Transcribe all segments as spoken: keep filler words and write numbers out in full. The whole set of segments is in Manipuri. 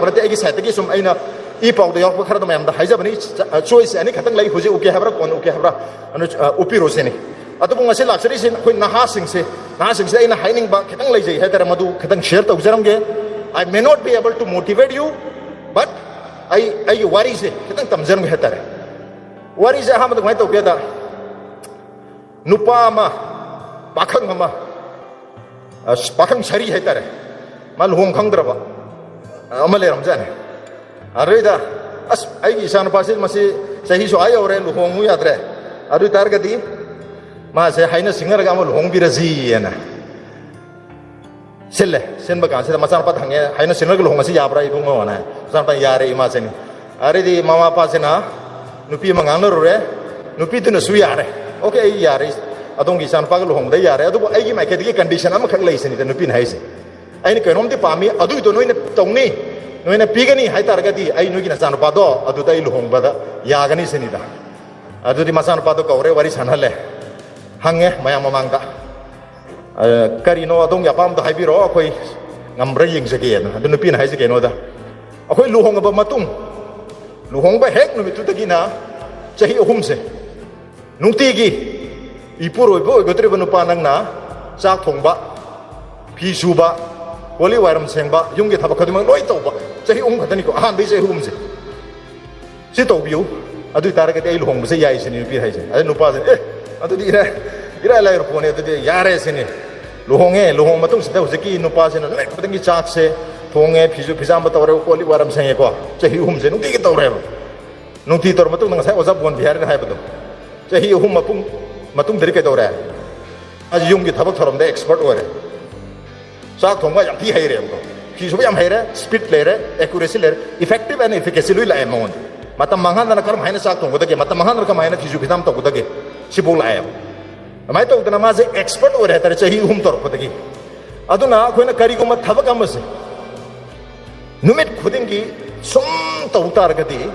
ꯅꯠꯇꯦ, ꯑꯩꯒꯤ ꯁꯥꯏꯠꯇꯒꯤ ꯁꯨꯝ ꯑꯩꯅ ꯏ ꯄꯥꯎꯗ ꯌꯥꯎꯔꯛꯄ ꯈꯔꯗꯣ ꯃꯌꯥꯝꯗ ꯍꯥꯏꯖꯕꯅꯤ꯫ ꯆꯣꯏꯁꯁꯦ ꯑꯅꯤ ꯈꯛꯇꯪ ꯂꯩ ꯍꯧꯖꯤꯛ, ꯎꯀꯦ ꯍꯥꯏꯕ꯭ꯔꯥ ꯀꯣꯟꯅ ꯎꯀꯦ ꯍꯥꯏꯕ꯭ꯔꯥ? ꯑꯗꯨ, ꯑ, ꯎꯞꯄꯤꯔꯣ ꯁꯤꯅꯤ꯫ ꯑꯗꯨꯕꯨ ꯉꯁꯤ ꯂꯥꯛꯆꯔꯤꯁꯤ ꯑꯩꯈꯣꯏ ꯅꯍꯥꯁꯤꯡꯁꯦ, ꯅꯍꯥꯁꯤꯡꯁꯤꯗ ꯑꯩꯅ ꯍꯥꯏꯅꯤꯡꯕ ꯈꯤꯇꯪ ꯂꯩꯖꯩ ꯍꯥꯏꯇꯥꯔꯦ, ꯃꯗꯨ ꯈꯤꯇꯪ ꯁꯤꯌꯔ ꯇꯧꯖꯔꯝꯒꯦ꯫ I may not be able to motivate you, but ꯑꯩ, ꯑꯩꯒꯤ ꯋꯥꯔꯤꯁꯦ ꯈꯤꯇꯪ ꯇꯝꯖꯔꯝꯒꯦ ꯍꯥꯏꯇꯥꯔꯦ꯫ ꯋꯥꯔꯤꯁꯦ ꯑꯍꯥꯟꯕꯗ ꯀꯃꯥꯏꯅ ꯇꯧꯒꯦꯗ, ꯅꯨꯄꯥ ꯑꯃ, ꯄꯥꯈꯪ ꯑꯃ, ꯑꯁ, ꯄꯥꯈꯪ ꯁꯥꯔꯤ ꯍꯥꯏꯇꯥꯔꯦ, ꯃꯥ ꯂꯨꯍꯣꯡ ꯈꯪꯗ꯭ꯔꯕ ꯑꯃ ꯂꯩꯔꯝꯖꯥꯠꯅꯤ꯫ ꯑꯗꯨꯗꯩꯗ, "ꯑꯁ, ꯑꯩꯒꯤ ꯏꯆꯥꯅꯨꯄꯥꯁꯤ ꯃꯁꯤ ꯆꯍꯤꯁꯨ ꯑꯥ ꯌꯧꯔꯦ, ꯂꯨꯍꯣꯡꯉꯨ ꯌꯥꯗ꯭ꯔꯦ꯫ ꯑꯗꯨ ꯑꯣꯏ ꯇꯥꯔꯒꯗꯤ ꯃꯥꯁꯦ ꯍꯥꯏꯅ ꯁꯤꯡꯅꯔꯒ ꯑꯃ ꯂꯨꯍꯣꯡꯕꯤꯔꯁꯤꯑꯅ" ꯁꯤꯜꯂꯦ꯫ ꯁꯤꯟꯕ ꯀꯥꯟꯁꯤꯗ ꯃꯆꯥꯅꯨꯄꯥꯗ ꯍꯪꯉꯦ, "ꯍꯥꯏꯅ ꯁꯤꯡꯅꯔꯒ ꯂꯨꯍꯣꯡꯉꯁꯤ ꯌꯥꯕ꯭ꯔꯥ ꯏꯕꯨꯡꯉꯣꯅ?" ꯃꯆꯥꯅꯨꯄꯥꯅ, "ꯌꯥꯔꯦ ꯏꯃꯥꯁꯤꯅꯤ"꯫ ꯑꯗꯩꯗꯤ ꯃꯃꯥ ꯃꯄꯥꯁꯤꯅ ꯅꯨꯄꯤ ꯑꯃ ꯉꯥꯡꯅꯔꯨꯔꯦ, ꯅꯨꯄꯤꯗꯨꯅꯁꯨ ꯌꯥꯔꯦ, "ꯑꯣꯀꯦ, ꯑꯩ ꯌꯥꯔꯦ, ꯑꯗꯣꯝꯒꯤ ꯏꯆꯥꯅꯨꯄꯥꯒ ꯂꯨꯍꯣꯡꯕꯗ ꯌꯥꯔꯦ, ꯑꯗꯨꯕꯨ ꯑꯩꯒꯤ ꯃꯥꯏꯀꯩꯗꯒꯤ ꯀꯟꯗꯤꯁꯟ ꯑꯃꯈꯛ ꯂꯩꯁꯤꯅꯤꯗ" ꯅꯨꯄꯤꯅ ꯍꯥꯏꯁꯦ꯫ "ꯑꯩꯅ ꯀꯩꯅꯣꯝꯗꯤ ꯄꯥꯝꯃꯤ, ꯑꯗꯨꯏꯗꯣ ꯅꯣꯏꯅ ꯇꯧꯅꯤ, ꯅꯣꯏꯅ ꯄꯤꯒꯅꯤ ꯍꯥꯏ ꯇꯥꯔꯒꯗꯤ ꯑꯩ ꯅꯣꯏꯒꯤ ꯅꯆꯥꯅꯨꯄꯥꯗꯣ ꯑꯗꯨꯗ ꯑꯩ ꯂꯨꯍꯣꯡꯕꯗ ꯌꯥꯒꯅꯤ" ꯁꯤꯅꯤꯗ꯫ ꯑꯗꯨꯗꯤ ꯃꯆꯥꯅꯨꯄꯥꯗꯣ ꯀꯧꯔꯦ, ꯋꯥꯔꯤ ꯁꯥꯟꯅꯍꯜꯂꯦ, ꯍꯪꯉꯦ ꯃꯌꯥꯝ ꯃꯃꯥꯡꯗ, "ꯑ, ꯀꯔꯤꯅꯣ ꯑꯗꯣꯝꯒꯤ ꯑꯄꯥꯝꯕꯗꯣ ꯍꯥꯏꯕꯤꯔꯛꯑꯣ, ꯑꯩꯈꯣꯏ ꯉꯝꯕ꯭ꯔꯥ ꯌꯦꯡꯖꯒꯦꯅ"꯫ ꯑꯗꯨ ꯅꯨꯄꯤꯅ ꯍꯥꯏꯁꯦ ꯀꯩꯅꯣꯗ, "ꯑꯩꯈꯣꯏ ꯂꯨꯍꯣꯡꯉꯕ ꯃꯇꯨꯡ, ꯂꯨꯍꯣꯡꯕ ꯍꯦꯛ ꯅꯨꯃꯤꯠꯇꯨꯗꯒꯤꯅ ꯆꯍꯤ ꯑꯍꯨꯝꯁꯦ ꯅꯨꯡꯇꯤꯒꯤ ꯏꯄꯨꯔꯣꯏꯕ ꯑꯣꯏꯒꯗꯧꯔꯤꯕ ꯅꯨꯄꯥ ꯅꯪꯅ ꯆꯥꯛ ꯊꯣꯡꯕ, ꯐꯤ ꯁꯨꯕ, ꯀꯣꯜꯂꯤꯛ ꯋꯥꯏꯔꯝ ꯁꯦꯡꯕ, ꯌꯨꯝꯒꯤ ꯊꯕꯛ ꯈꯨꯗꯤꯡꯃꯛ ꯂꯣꯏ ꯇꯧꯕ꯫ ꯆꯍꯤ ꯑꯍꯨꯝ ꯈꯛꯇꯅꯤꯀꯣ, ꯑꯍꯥꯟꯕꯒꯤ ꯆꯍꯤ ꯑꯍꯨꯝꯁꯦ꯫ ꯁꯤ ꯇꯧꯕꯤꯌꯨ, ꯑꯗꯨ ꯑꯣꯏ ꯇꯥꯔꯒꯗꯤ ꯑꯩ ꯂꯨꯍꯣꯡꯕꯁꯦ ꯌꯥꯏ ꯁꯤꯅꯤ ꯅꯨꯄꯤ ꯍꯥꯏꯁꯦ꯫ ꯑꯗꯩ ꯅꯨꯄꯥꯁꯦ, "ꯑꯦ, ꯑꯗꯨꯗꯤ ꯏꯔꯥꯏ, ꯏꯔꯥꯏ ꯂꯥꯏꯔ ꯄꯣꯠꯅꯤ, ꯑꯗꯨꯗꯤ ꯌꯥꯔꯦ" ꯁꯤꯅꯤ꯫ ꯂꯨꯍꯣꯡꯉꯦ, ꯂꯨꯍꯣꯡꯉ ꯃꯇꯨꯡꯁꯤꯗ ꯍꯧꯖꯤꯛꯀꯤ ꯅꯨꯄꯥꯁꯤꯅ ꯅꯨꯃꯤꯠ ꯈꯨꯗꯤꯡꯒꯤ ꯆꯥꯛꯁꯦ ꯊꯣꯡꯉꯦ, ꯐꯤꯁꯨ ꯐꯤꯖꯥꯝꯕ ꯇꯧꯔꯦ, ꯀꯣꯜꯂꯤꯛ ꯋꯥꯏꯔꯝ ꯁꯦꯡꯉꯦꯀꯣ, ꯆꯍꯤ ꯑꯍꯨꯝꯁꯦ ꯅꯨꯡꯇꯤꯒꯤ ꯇꯧꯔꯦꯕ꯫ ꯅꯨꯡꯇꯤ ꯇꯧꯔ ꯃꯇꯨꯡꯗ ꯉꯁꯥꯏ ꯑꯣꯖꯥ ꯕꯣꯟ ꯕꯤꯍꯥꯔꯤꯅ ꯍꯥꯏꯕꯗꯣ, ꯆꯍꯤ ꯑꯍꯨꯝ ꯃꯄꯨꯡ ꯃꯇꯨꯡꯗꯗꯤ ꯀꯩꯗꯧꯔꯦ? ꯃꯥꯁꯦ ꯌꯨꯝꯒꯤ ꯊꯕꯛ ꯊꯧꯔꯝꯗ ꯑꯦꯛꯁꯄꯔꯠ ꯑꯣꯏꯔꯦ꯫ ꯆꯥꯛ ꯊꯣꯡꯕ ꯌꯥꯝ ꯊꯤ ꯍꯩꯔꯦꯕꯀꯣ꯫ ꯐꯤ ꯁꯨꯕ ꯌꯥꯝ ꯍꯩꯔꯦ, ꯁ꯭ꯄꯤꯠ ꯂꯩꯔꯦ, ꯑꯦꯀ꯭ꯌꯨꯔꯦꯁꯤ ꯂꯩꯔꯦ, effective and efficacy ꯂꯣꯏ ꯂꯥꯛꯑꯦ ꯃꯉꯣꯟꯗ꯫ ꯃꯇꯝ ꯃꯥꯡꯍꯟꯗꯅ ꯀꯔꯝ ꯍꯥꯏꯅ ꯆꯥꯛ ꯊꯣꯡꯒꯗꯒꯦ, ꯃꯇꯝ ꯃꯥꯡꯍꯟꯗꯅ ꯀꯔꯝ ꯍꯥꯏꯅ ꯐꯤꯁꯨ ꯐꯤꯖꯥꯝ ꯇꯧꯒꯗꯒꯦ, ꯁꯤꯐꯥꯎ ꯂꯥꯛꯑꯦꯕ꯫ ꯑꯗꯨꯃꯥꯏꯅ ꯇꯧꯗꯅ ꯃꯥꯁꯦ ꯑꯦꯛꯁꯄꯔꯠ ꯑꯣꯏꯔꯦ ꯍꯥꯏꯇꯥꯔꯦ, ꯆꯍꯤ ꯑꯍꯨꯝ ꯇꯧꯔꯛꯄꯗꯒꯤ꯫ ꯑꯗꯨꯅ ꯑꯩꯈꯣꯏꯅ ꯀꯔꯤꯒꯨꯝꯕ ꯊꯕꯛ ꯑꯃꯁꯦ ꯅꯨꯃꯤꯠ ꯈꯨꯗꯤꯡꯒꯤ ꯁꯨꯝ ꯇꯧ ꯇꯥꯔꯒꯗꯤ,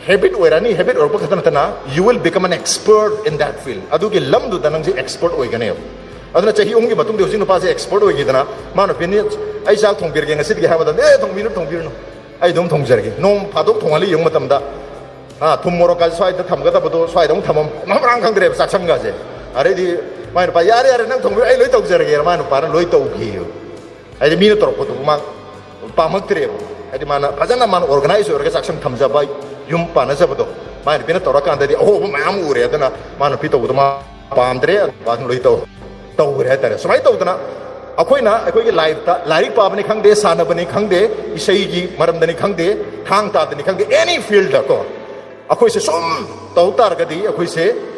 ꯍꯦꯕꯤꯠ ꯑꯣꯏꯔꯅꯤ꯫ ꯍꯦꯕꯤꯠ ꯑꯣꯏꯔꯛꯄ ꯈꯛꯇ ꯅꯠꯇꯅ, you will become an expert in that field. ꯑꯗꯨꯒꯤ ꯂꯝꯗꯨꯗ ꯅꯪꯁꯦ ꯑꯦꯛꯁꯄꯔꯠ ꯑꯣꯏꯒꯅꯦꯕ꯫ ꯑꯗꯨꯅ ꯆꯍꯤ ꯑꯍꯨꯝꯒꯤ ꯃꯇꯨꯡꯗ ꯍꯧꯖꯤꯛ ꯅꯨꯄꯥꯁꯦ ꯑꯦꯛꯁꯄꯔꯠ ꯑꯣꯏꯈꯤꯗꯅ, ꯃꯥ ꯅꯨꯄꯤꯅ, "ꯑꯩ ꯆꯥꯛ ꯊꯣꯡꯕꯤꯔꯒꯦ ꯉꯁꯤꯗꯒꯤ" ꯍꯥꯏꯕ ꯃꯇꯝꯗ, "ꯑꯦ, ꯊꯣꯡꯕꯤꯔꯨ, ꯊꯣꯡꯕꯤꯔꯨꯅꯨ, ꯑꯩ ꯑꯗꯨꯝ ꯊꯣꯡꯖꯔꯒꯦ꯫ ꯅꯣꯡ ꯐꯥꯗꯣꯛ ꯊꯣꯡꯍꯜꯂꯤ ꯌꯦꯡꯕ ꯃꯇꯝꯗ, ꯑꯥ, ꯊꯨꯝ ꯃꯣꯔꯣꯛꯀꯥꯁꯦ ꯁ꯭ꯋꯥꯏꯗ ꯊꯝꯒꯗꯕꯗꯣ ꯁ꯭ꯋꯥꯏꯗ ꯑꯃꯨꯛ ꯊꯝꯃꯝ, ꯃꯍꯥꯛ ꯃꯔꯥꯡ ꯈꯪꯗ꯭ꯔꯦꯕ ꯆꯥꯛꯁꯪꯒꯥꯁꯦ꯫ ꯑꯗꯩꯗꯤ ꯃꯥꯏ ꯅꯨꯄꯥ, "ꯌꯥꯔꯦ, ꯌꯥꯔꯦ, ꯅꯪ ꯊꯣꯡꯕꯤꯔꯣ, ꯑꯩ ꯂꯣꯏ ꯇꯧꯖꯔꯒꯦꯅ" ꯃꯥꯏ ꯅꯨꯄꯥꯅ ꯂꯣꯏ ꯇꯧꯈꯤꯑꯕ꯫ ꯍꯥꯏꯗꯤ ꯃꯤꯅ ꯇꯧꯔꯛꯄꯗꯨꯕꯨ ꯃꯥ ꯄꯥꯝꯃꯛꯇ꯭ꯔꯦꯕ꯫ ꯍꯥꯏꯗꯤ ꯃꯥꯅ ꯐꯖꯅ ꯃꯥꯅ organize ꯑꯣꯏꯔꯒ ꯆꯥꯛꯁꯪ ꯊꯝꯖꯕ, ꯌꯨꯝ ꯄꯥꯟꯅꯖꯕꯗꯣ, ꯃꯥꯏ ꯅꯨꯄꯤꯅ ꯇꯧꯔꯀꯥꯟꯗꯗꯤ ꯑꯍꯣꯕ ꯃꯌꯥꯝ ꯎꯔꯦ꯫ ꯑꯗꯨꯅ ꯃꯥ ꯅꯨꯄꯤ ꯇꯧꯕꯗꯣ ꯃꯥ ꯄꯥꯝꯗ꯭ꯔꯦ, ꯃꯥꯅ ꯂꯣꯏ ꯇꯧ, ꯇꯧꯈ꯭ꯔꯦ ꯍꯥꯏꯇꯥꯔꯦ꯫ ꯁꯨꯃꯥꯏꯅ ꯇꯧꯗꯅ ꯑꯩꯈꯣꯏꯅ ꯑꯩꯈꯣꯏꯒꯤ ꯂꯥꯏꯐꯇ, ꯂꯥꯏꯔꯤꯛ ꯄꯥꯕꯅꯤ ꯈꯪꯗꯦ, ꯁꯥꯟꯅꯕꯅꯤ ꯈꯪꯗꯦ, ꯏꯁꯩꯒꯤ ꯃꯔꯝꯗꯅꯤ ꯈꯪꯗꯦ, ꯊꯥꯡ ꯇꯥꯗꯅꯤ ꯈꯪꯗꯦ, any fieldꯗ ꯀꯣ, ꯑꯩꯈꯣꯏꯁꯦ ꯁꯨꯝ ꯇꯧ ꯇꯥꯔꯒꯗꯤ ꯑꯩꯈꯣꯏꯁꯦ